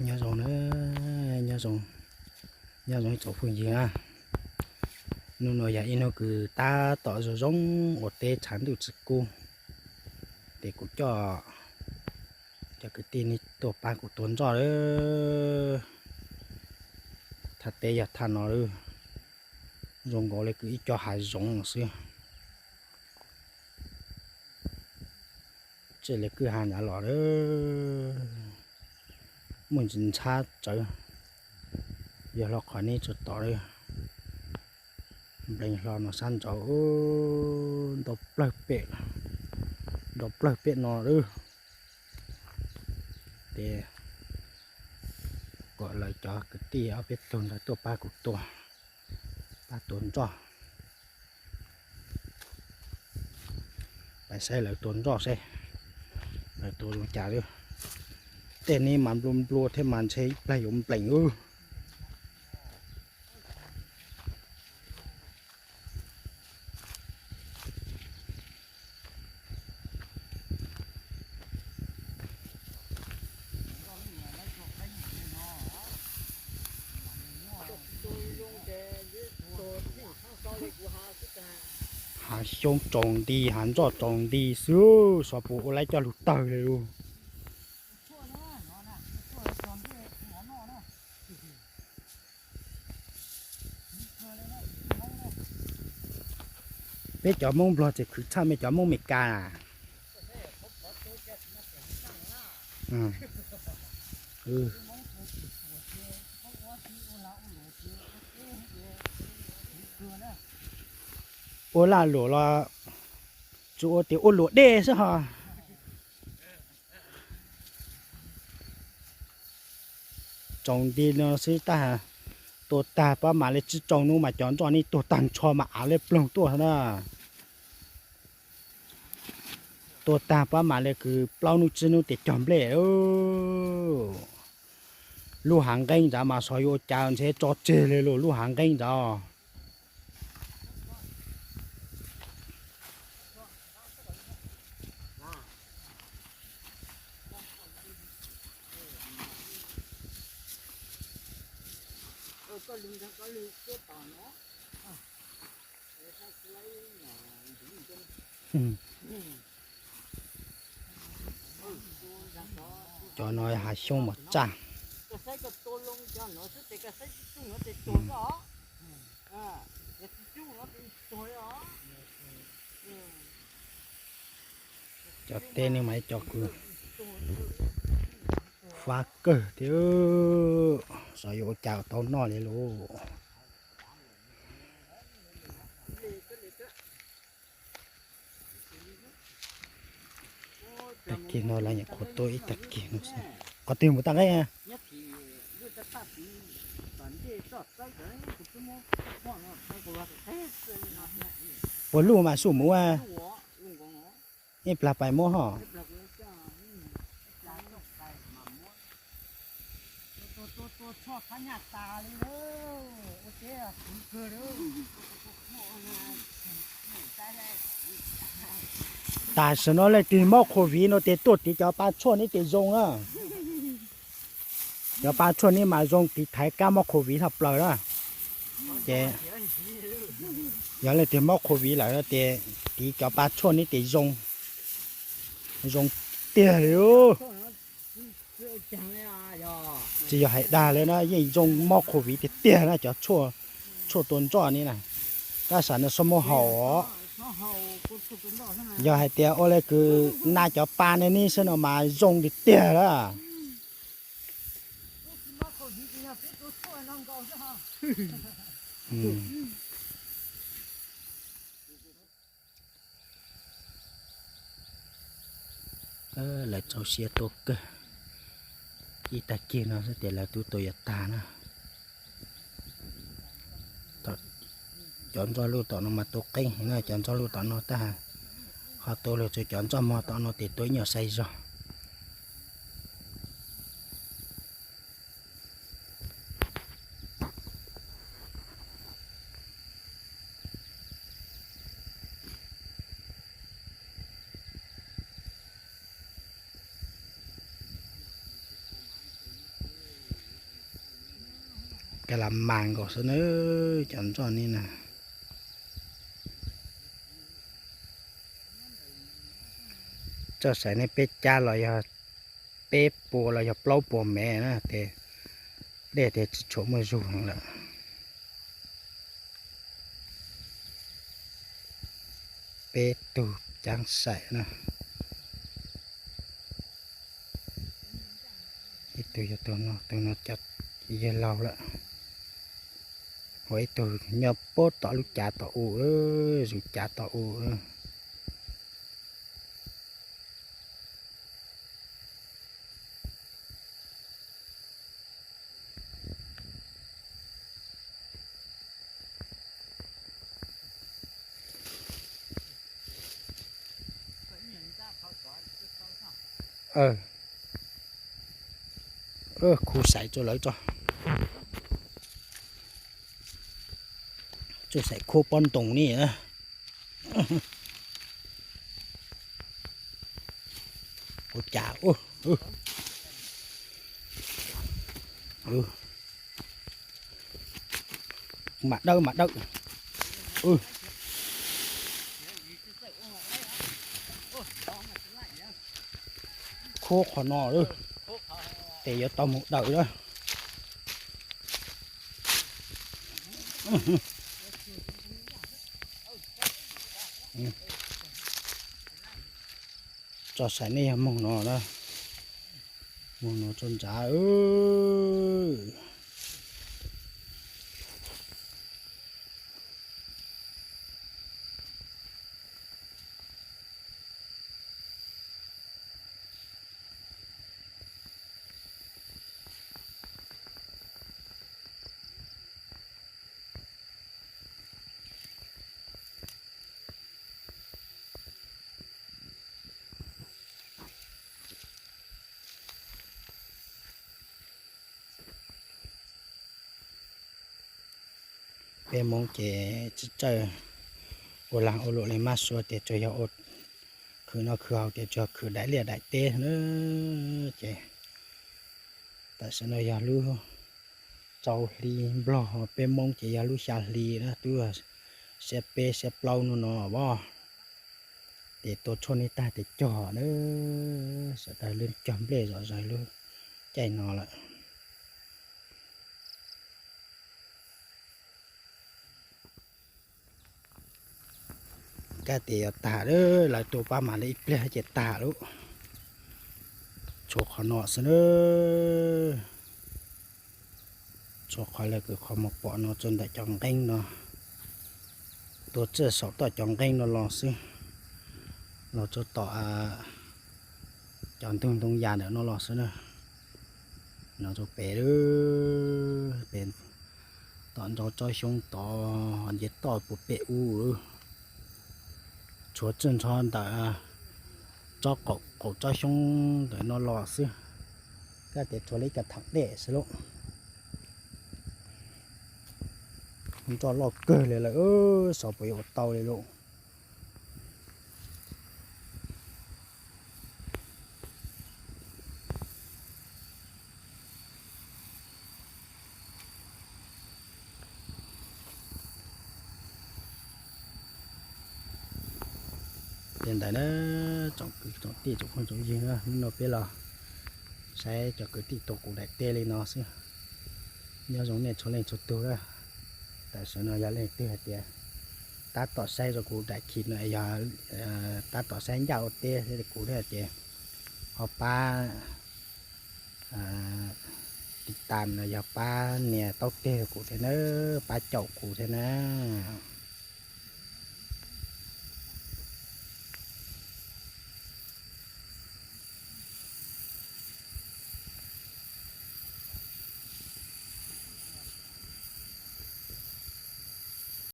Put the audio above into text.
Nyob zoo na, nyob zoo, nyob zoo ib tsoom phooj ywg na. Hnub no yog ib hnub kws tab tom zoo zoo ua teb tshav ntuj tsis kub, ces kuv coj cov kwv tij nej tuaj pab kuv tua ntsoj lawm. Thaj teb yog thaj no lawm, zoo nkaus li kws ib co hav zoov no xwb. Txij li kwj ha nrad los lawm, muaj ntsis ntxhab tsawv, yog hlo qhov neb tsis tom lawm. Nplees hlo no sab nraud, ntau plawg pem, ntau plawg pem no lawm. Ces kom lawv cov kwv tij ob peb tug ntawd tuaj pab kuv tua, pab tua ntsoj. Pab saib lawv tua ntsoj seb lawv tua zoo cas lawm. Tej neb mas nplua nplua thiab mas ntshe ib plag yuav nplees ub. Hav xyoob tsaus nti, hav ntsoj tsaus nti xwb, xyov puas ua laib coj lug tawg li lawm. Peb cov Hmoob Nplog tseem khwv tshaj mej cov Hmoob Meskas. Ua laj luam los tsuas ua tias ua luam dej xwb ho. Tsaus nti no xwb tab, tua tag pab mam li tsib rau hnub mas cov ntsoj nej tuag tag nrho mas av li ploog tuaj na. Tua tag pab mam li kwv plaub hnub tsib hnub tes cog nplej. Lub hav nqeeb ntawd mas xyov yuav ua cas ntshe tso tseg li lawm lub hav nqeeb ntawd. Cov no hav xyoob mos txaj. Cov teb no mas ib co kws fab kawg thiab, xyov yuav ua cas tau noj li lawm. Tag kis no lawv nyuam qhuav tua ib tag kis no xwb. Qhov twg mus tag nqeeb? Puas luj mas xub mus ua ib plag pais muab ho. Tam sim no leej twg mob COVID no ces tuaj tiv cov pa tshuaj neb ces zoo na. Cov pa tshuaj neb mas zoo tiv thaiv kab mob COVID tshaj plaws na. Ces yog leej twg mob COVID lawm no ces tiv cov pa tshuaj neb ces zoo, zoo tiag li. Tsis yog hais dag li na, yeej zoo mob COVID tiag tiag na cov tshuaj tua ntsoj ni na. Tab sis no xob muab haus os. Yog hais tias ua li kws na cov pa ne neb xwb no mas zoo tiag tiag lawm. Lawv txaus siab tuaj kawg. Ib tag kis no xwb ces lawv twb tua yuav tag na. Cov ntsoj luj tom no mas tua qeeb heev na, cov ntsoj luj tom no tab sis qhov tua lawm tsuas cov ntsoj mog tom no ces tua ib nyuag sai zog. Ka la mas nkaus xwb na, cov nroj ni na. Txawj xaiv nej peb cab los yog peb puas los yog plaub puas mev na ces dej tias tsis tshua muaj zug heev lawm. Peb tug caab xaim na. Ib tug yog tus no, tus no cov yawg laug lawm. Ua ib tug nyob puag tom lub cav tom u, zus cav tom u. Khu xaiv rau lawv tso. Txawj xaiv khuab pob ntoos ni. Ua cas, mam dawb mam dawb. Khuab qhov no lawm, ces yuav tau mus dawm lawm. Tso saib nej yog moog no na, moog no tso ntsav. Peb Moob ces tsis txawj ua lag ua luam li, mab suav tias tsuas yog ua khwv noj khwv haus, tias tsuas khwv daim liaj daim teb na. Ces tam sim no yog lub rau hli Nplog, peb Moob ces yog lub xya hli na, twb siab peb siab plaub nub no os. Ces tua tshuaj nej tag ces cog na, sawv daws lub cog nplej zom zaws lub caij no lawm. Kab tias yuav tag, lawv tua pab mas li ib pliag ces tag lawm. Tshuav qhov no xwb na, tshuav qhov lawv kws qhov muag pom no rau ntawm cov nqeeb no, tua txij saum toj cov nqeeb no los xwb, los rau tom cov ntug ntoo yas ntawm no los xwb na. No rau pem, pem tom nraud tsob xyoob tod, nce toj puag pem ub, tshuav txij nrho ntawm tsob qaum tsob xyoob ntawm no los xwb. Kab tias tshuav li ib co tham dej xwb lauj. Nroj loj kawg li lawm, xyov puas yuav ua tau li lauj. Li ntawd na, tsoom kwv tsoom tij tsoom phooj tsoom ywg na, hnub no peb los saib cov kwv tij tua kuv daim teb li no xwb. Nyob zoo nej txhua leej txhua tug na. Tam sim no yog leej twg hais tias tab tom saib rau kuv daim khi no, yog tab tom saib ncaj ua teb li kuv thiab ces ho pab tiv tas los yog pab nias taub teg rau kuv thiab na, pab caum kuv thiab na.